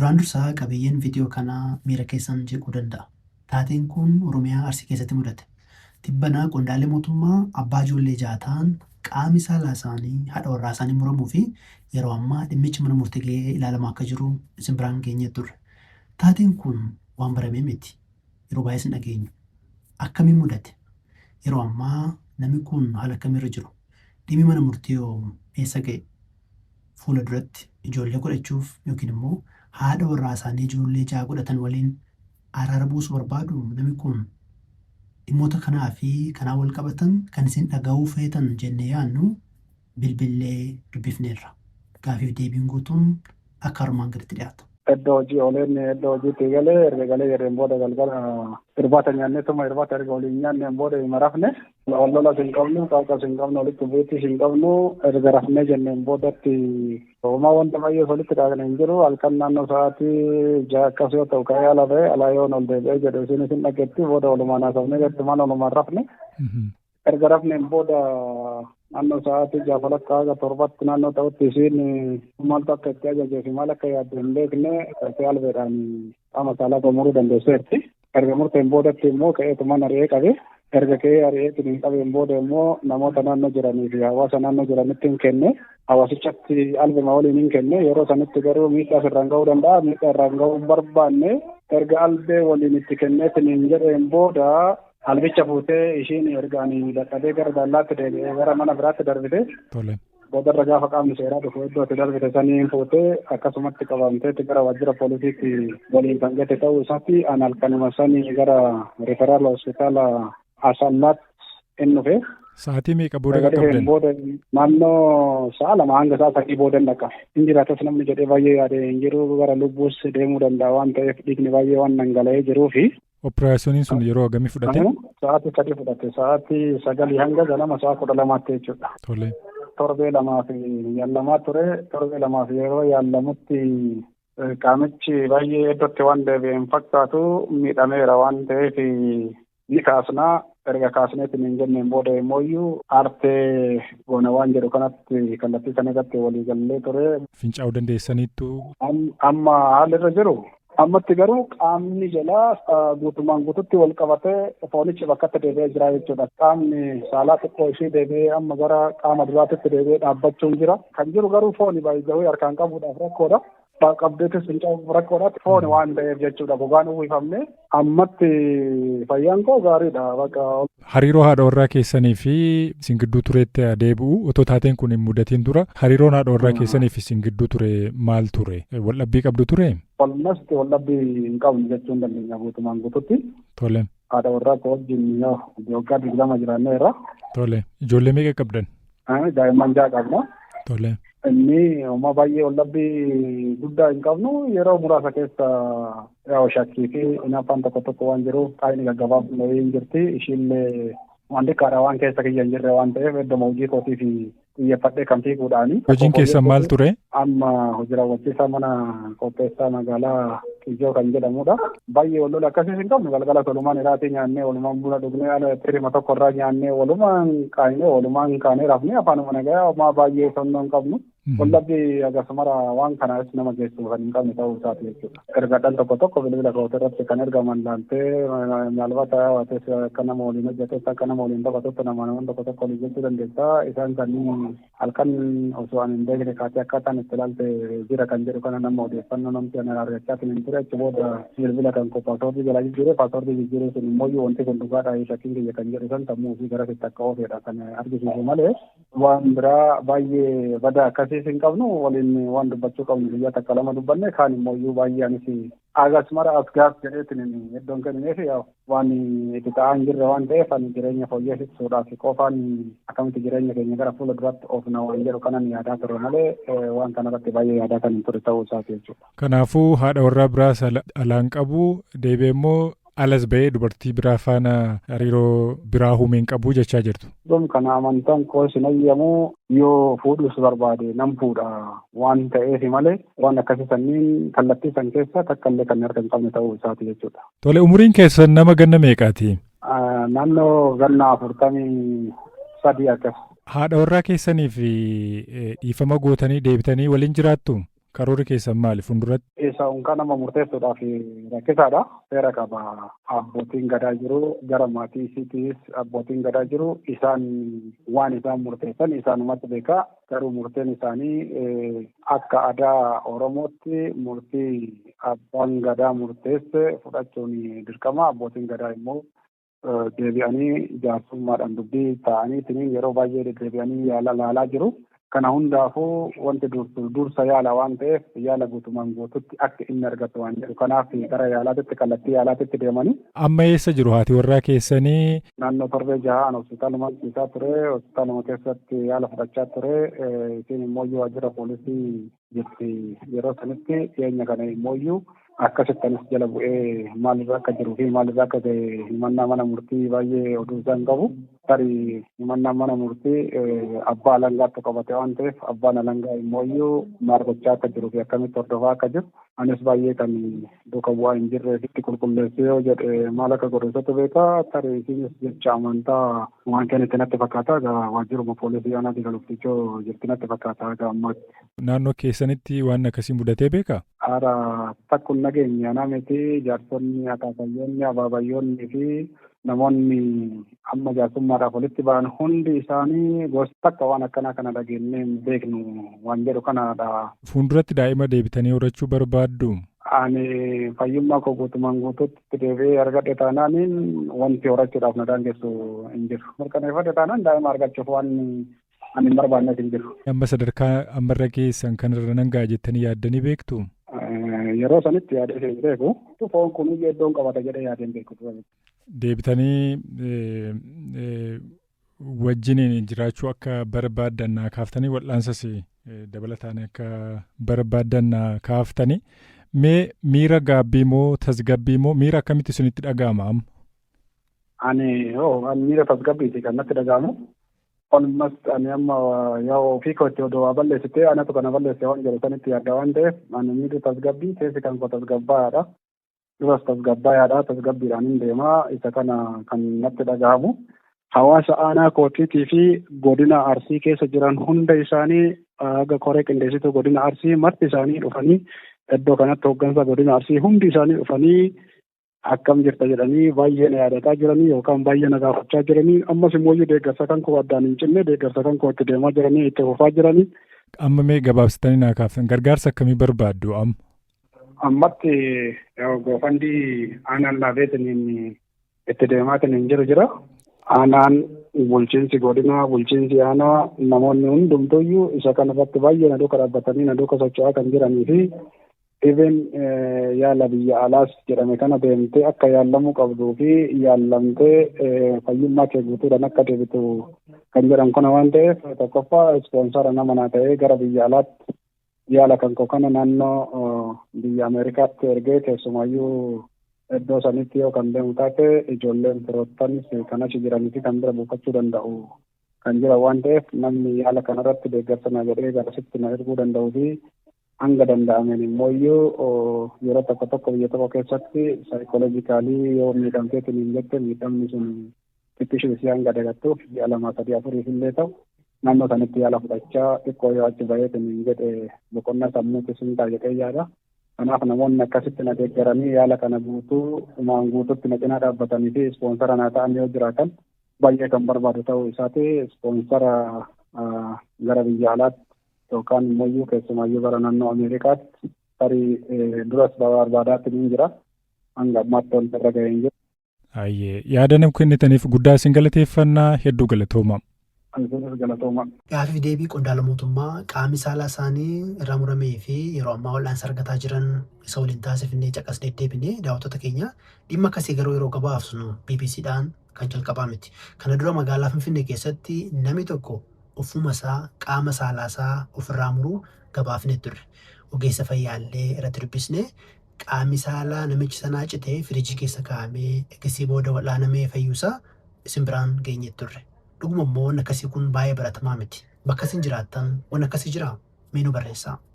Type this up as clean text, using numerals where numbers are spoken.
Duraan dursaa qabiyyeen viidiyoo kanaa miira keessan jeequu danda'a. Taateen kun Oromiyaa Arsii keessatti mudate. Tibbana qondaalli mootummaa abbaa ijoollee 6 ta'an qaami saalaa isaanii haadha warraa isaanii muramuu fi yeroo ammaa dhimmichi mana murtii gahee ilaalamaa akka jiru isin biraan geenyee turre. Taateen kun waan baramee miti. Yeroo baay'ees hin dhageenyu. Akkamiin mudate? Yeroo ammaa namni kun haala akkamiirra jiru? Dhimmi mana murtii hoo eessa ga'e? Fuula duratti ijoollee godhachuuf yookiin immoo haadha warraa isaanii ijoollee 6 godhatan waliin araara buusuu barbaaduu namni kun? Dhimmoota kanaa fi kanaan wal qabatan kan isin dhaga'uu feetan jennee yaadnu bilbillee dubbifneerra. Gaafiif deebiin guutuun akka armaan gaditti dhiyaata. Iddoo hojii ooleen iddoo hojiitti galee erga galee jedheen booda galgala irbaata nyaanneetuma irbaata erga waliin nyaanneen booda hima rafne. Wal lolas hin qabnu, qaaqas hin qabnu, walitti bu'iittis hin qabnu. Erga rafnee jenneen boodatti homaa wanta baay'ee walitti qaaqne hin jiru. Halkan naannoo sa'aatii 6 akkas yoo ta'u ka'ee ala ba'e alaa yoon ol deebi'ee jedhu isinis hin dhageetti booda walumaan haasofnee jettumaan walumaan rafne. Erga rafneen booda naannoo sa'aatii 6 walakkaa haga 7tti naannoo ta'utti isiin maaltu akka itti ajajee fi maal akka yaaddu hin beekne ka'ee albeedhaan qaama saalaa koo muruu dandeesseerti. Erga murteen boodatti immoo ka'eetumaan ari'ee qabe. Erga ka'ee ari'eetiin hin qabeen booda immoo namoota naannoo jiranii fi hawaasa naannoo jiranitti hin kenne. Hawaasichatti albema waliin hin kenne. Yeroo sanitti garuu miidhaa irraan ga'uu danda'a. Miidhaa irraan ga'uu hin barbaanne. Erga albee waliin itti kenneetiin hin jedheen booda albicha fuutee ishiin erga ani dadhabee gara dallaatti deebi'ee gara mana biraatti darbite. Boodarra gaafa qaamni seeraa dhufu iddoo itti darbite saniin fuutee akkasumatti qabamteetti gara waajjira poolisiitti waliin kan gate ta'uu isaatti an halkanuma sanii gara riferaal hospitaala Asallaatti in dhufe. Sa'aatii meeqa booda Erga dhufeen qaqqabdan? booda naannoo sa'a 2 hanga sa'a 3 booda dhaqa. Hin jiraatas namni jedhee baay'ee yaade hin jiru gara lubbuus deemuu danda'a waan ta'eef dhiigni baay'ee waan dhangala'ee jiruufi. Operaasiyooniin sun yeroo hagamii fudhate? Sa'aatii 3 fudhate. Sa'aatii 9 hanga ganama sa'a 12tti jechuudha. Torbee lamaaf yaalamaa ture. Torbee lamaaf yeroo yaalamutti qaamichi baay'ee iddootti waan deebi'e hin fakkaatu miidhameera waan ta'eef ni kaasnaa. Erga kaasneetiin hin jenneen booda immoo aartee goona waan jedhu kanatti kallattii sana irratti walii gallee ture. Fincaa'uu dandeessaniittu? Amma haalli irra jiru ammatti garuu qaamni jalaa guutumaan guututti wal qabatee foonichi bakkatti deebi'ee jira jechuudha. Qaamni saalaa xiqqoo ishee deebi'ee amma gara qaama duraatitti deebi'ee dhaabbachuun jira. Kan jiru garuu fooni baay'ee harkaan qabuudhaaf rakkoodha. Qabdeetis fincaa'uuf rakkoodha. Fooni waan ta'eef jechuudha. Gogaan uwwifamne ammatti fayyaan koo gaariidha. Bakka Hariiroo haadha warraa keessanii fi isin gidduu tureetti deebi'u otoo taateen kun hin mudatiin dura hariiroon haadha warraa keessanii fi isin gidduu ture maal ture? Waldhabbii qabdu ture? Walumatti waldhabbii hin qabnu jechuun dandeenya guutumaan guututti. Haadha warraa koo wajjin waggaa 20 jiraanneerra. Ijoollee meeqa qabdan? Daa'imman 6 qabna. Inni homaa baay'ee waldhabbii guddaa hin qabnu yeroo muraasa keessa yaa'u shakkii fi hinaaffaan tokko tokko waan jiruuf qaayini gaggabaabni hin jirti. Ishiillee waan xiqqaadha waan keessa kiyya hin jirre waan ta'eef iddoo hojii kootii fi xiyyeeffadhee kan fiiguudhaani. Hojiin keessan maal ture? Amma hojii raawwachiisaa mana qopheessaa magaalaa Kijoo kan jedhamudha. Baay'ee wal lola akkasiis hin qabnu galgala walumaan iraatii nyaannee walumaan buna dhugnee ala tirima tokko irraa nyaannee walumaan qaanee walumaan kaanee rafnee afaanuma nagayaa homaa baay'ee sonnoo hin qabnu. Wallabbii akkasumara waan kanaas nama geessu kan hin qabne ta'uu isaati jechuudha. Ergadhaan tokko tokko bilbila kootii irratti kan ergaman laaltee maalbata waates akka nama waliin hojjetes akka nama waliin taphatutti nama nama tokko tokko waliin jechuu dandeessa. Isaan kanneen halkan osoo ani hin beekne kaatee akkaataan itti ilaalte jira kan jedhu kana nama odeeffannoo namti ani argachaa hin ture. Achi booda bilbila kan koo paaswoordii jalaa jijjiiree paaswoordii jijjiiree sun immoo wanti kun dhugaadha shakkiin kiyya kan jedhu san sammuu ofii gara sitti akka oofedha kan argisiisu malee waan biraa baay'ee badaa akkasiis hin qabnu. Waliin waan dubbachuu qabnu guyyaa takka lama dubbanne kaan immoo iyyuu baay'ee anis agas mara as gaaf jedheetiin iddoon kennineef waan itti ta'aa hin jirre waan ta'eef ani jireenya fooyyessuudhaaf qofaan akkamitti jireenya keenya gara fuula duraatti oofna waan jedhu kanan yaadaa ture malee waan kanarratti baay'ee yaadaa kan hin ture ta'uu isaati jechuudha. Kanaafuu haadha warraa biraas alaan qabu deebi'ee immoo alas ba'ee dubartii biraa faana hariiroo biraa uumee hin qabu jechaa jirtu. Dhum kana amantaan koo sin ayyamu yoo fuudhus barbaade nan fuudha waan ta'eef malee waan akkasii sanniin kallattii san keessa takka illee kan harka hin qabne ta'uu isaati jechuudha. Tole, umuriin keessan nama ganna meeqaati? Naannoo ganna 43 akkas. Haadha warraa keessanii fi dhiifama gootanii deebitanii waliin jiraattu? Karoorri keessan maali fuulduratti? Isa unkaa nama murteessuudhaaf rakkisaadha. Seera qaba. Abbootiin gadaa jiru. Gara maatii isiitiis abbootiin gadaa jiru. Isaan waan isaan murteessan isaanumatti beeka. Garuu murteen isaanii akka aadaa Oromootti murtii abbaan gadaa murteesse fudhachuun dirqama. Abbootiin gadaa immoo deebi'anii jaarsummaadhaan dubbii ta'anii yeroo baay'ee deddeebi'anii yaala laalaa jiru. Kana hundaafuu wanti dursa yaala waan ta'eef yaala guutumaan guututti akka inni argatu waan jedhu. Kanaaf gara yaalaatitti kallattii yaalaatitti deemanii. Amma eessa jiru haati warraa keessanii? Naannoo torbee jahaan hospitaaluma ciisaa ture. Hospitaaluma keessatti yaala fudhachaa ture. Isiin immoo waajjira poolisii jirti yeroo sanitti dhiyeenya kana immoo akkasitti anis jala bu'ee maalirra akka jiruu fi maalirra akka ta'e himannaa mana murtii baay'ee oduu isaa hin qabu. Tarii himannaa mana murtii abbaa alangaatti qabate waan ta'eef abbaan alangaa immoo maal gochaa akka jiruu fi akkamitti hordofaa akka jiru anis baay'ee kan duuka bu'aa hin jirree itti qulqulleessee yoo jedhe maal akka godhu isatu beeka. Tarii isinis jecha amantaa waan kennite natti fakkaata. Egaa waajjiruma poolisii aanaa Digaluftichoo jirti natti fakkaata egaa ammaatti. Naannoo keessanitti waan akkasii mudatee beekaa? Haara takkuun nageenya anaa miti jaarsonni akaakayyoonni abaabayyoonni fi namoonni amma jaarsummaadhaaf walitti ba'an hundi isaanii gosa takka waan akkanaa kana dhageenyee hin beeknu waan jedhu kanadha. Fuulduratti daa'ima deebitanii horachuu barbaaddu? Ani fayyummaa koo guutumaan guutuutti deebi'ee argadhe taanaaniin wanti horachuudhaaf na daangessu hin jiru. Mirkaneeffadhe taanaan daa'ima argachuuf waan ani hin barbaannes hin jiru. Amma sadarkaa ammarra geessan kanarra nan ga'a jettanii yaaddanii beektu? Yeroo sanitti yaadee hin beeku. Foon kun iddoon qabata jedhee yaadee hin beeku. Deebitanii wajjiniin jiraachuu akka barbaaddan naa kaaftanii wal'aansas dabalataan akka barbaaddan naa kaaftanii mee miira gaabbii moo tasgabbii moo miira akkamitti isinitti dhaga'ama amma? Ani miira tasgabbiiti kan natti dhaga'amu. Olmas ani amma yoo ofii kootti odoo waa balleessitee anatu kana balleesse waan jedhu sanitti yaadda waan ta'eef ani miirri tasgabbii keessi kan koo tasgabbaa'aadha. Duras tasgabbaa'aadha. Tasgabbiidhaan hin deemaa. Isa kana kan natti dhaga'amu. Hawaasa aanaa kootiitii fi godina Arsii keessa jiran hunda isaanii haga koree qindeessituu godina Arsii marti isaanii dhufanii iddoo kanatti hooggansa godina Arsii hundi isaanii dhufanii akkam jirta jedhanii baay'ee na yaadataa jiranii yookaan baay'ee na gaafachaa jiranii ammas immoo deeggarsa kan koo addaan hin cinne deeggarsa kan koo itti deemaa jiranii itti fufaa jiranii. Amma mee gabaabsitanii naa kaaftan gargaarsa akkamii barbaaddu amma? Ammatti GoFundMe aanaan laabeetiniin itti deemaatiin jiru jira. Aanaan bulchiinsi godinaa bulchiinsi aanaa namoonni hundumtuyyuu isa kanarratti baay'ee na duuka dhaabbatanii na duuka socho'aa kan jiranii fi dhibeen yaala biyya alaas jedhame kana deemtee akka yaallamuu qabduu fi yaallamtee fayyummaa kee guutuudhaan akka deebitu kan jedhan kana waan ta'eef tokkoffaa ispoonsara nama naa ta'ee gara biyya alaatti yaala kan koo kana naannoo biyya Ameerikaatti ergee keessumaayyuu iddoo sanitti yoo kan deemu taate ijoolleen firoottanis kan achi jiranii fi kan bira buufachuu danda'u kan jiran waan ta'eef namni yaala kanarratti deeggarsa na godhee garasitti na erguu danda'uu fi hanga danda'ameen immoo yeroo tokko tokko biyya tokko keessatti psychologically yoo miidhamteetiin hin jette miidhamni sun xiqqishuu isii hanga dagattuuf ji'a 2 3 4 illee ta'u naannoo sanitti yaala fudhachaa xiqqoo yoo achi baheetiin hin jedhe boqonnaa sammuutti sun ta'a jedhee yaada. Kanaaf namoonni akkasitti na deeggaranii yaala kana guutuu dhumaan guututti na cinaa dhaabbatanii fi ispoonsara naa ta'an yoo jiraatan baay'ee kan barbaadu ta'uu isaati. Ispoonsara gara biyya alaatti yookaan immoo keessumaayyuu gara naannoo Ameerikaatti tarii duras barbaadaatti ni jira. Hanga ammaatti wanti irra ga'ee hin jiru. Ayyee yaada nuuf kennitaniif guddaa isin galateeffannaa hedduu galatooma. Isinis galatooma. Gaaffii deebii qondaala mootummaa qaamni saalaa isaanii irraa muramee fi yeroo ammaa wal'aansa argataa jiran isa waliin taasifnee caqasnee deebinee daawwattoota keenya dhimma akkasii garuu yeroo gabaabsinu BBCdhaan kan jalqabaa miti. Kana dura magaalaa Finfinnee keessatti namni tokko ofuma isaa qaama saalaa isaa ofirraa muruu gabaafnee turre. Ogeessa fayyaallee irratti dubbisnee qaamni saalaa namichi sanaa citee firiijii keessa kaa'amee eegasii booda wal'aanamee fayyuusaa isin biraan geenyee turre. Dhuguma immoo waan akkasii kun baay'ee baratamaa miti. Bakka isin jiraattan waan akkasii jiraa? Mee nu barreessaa.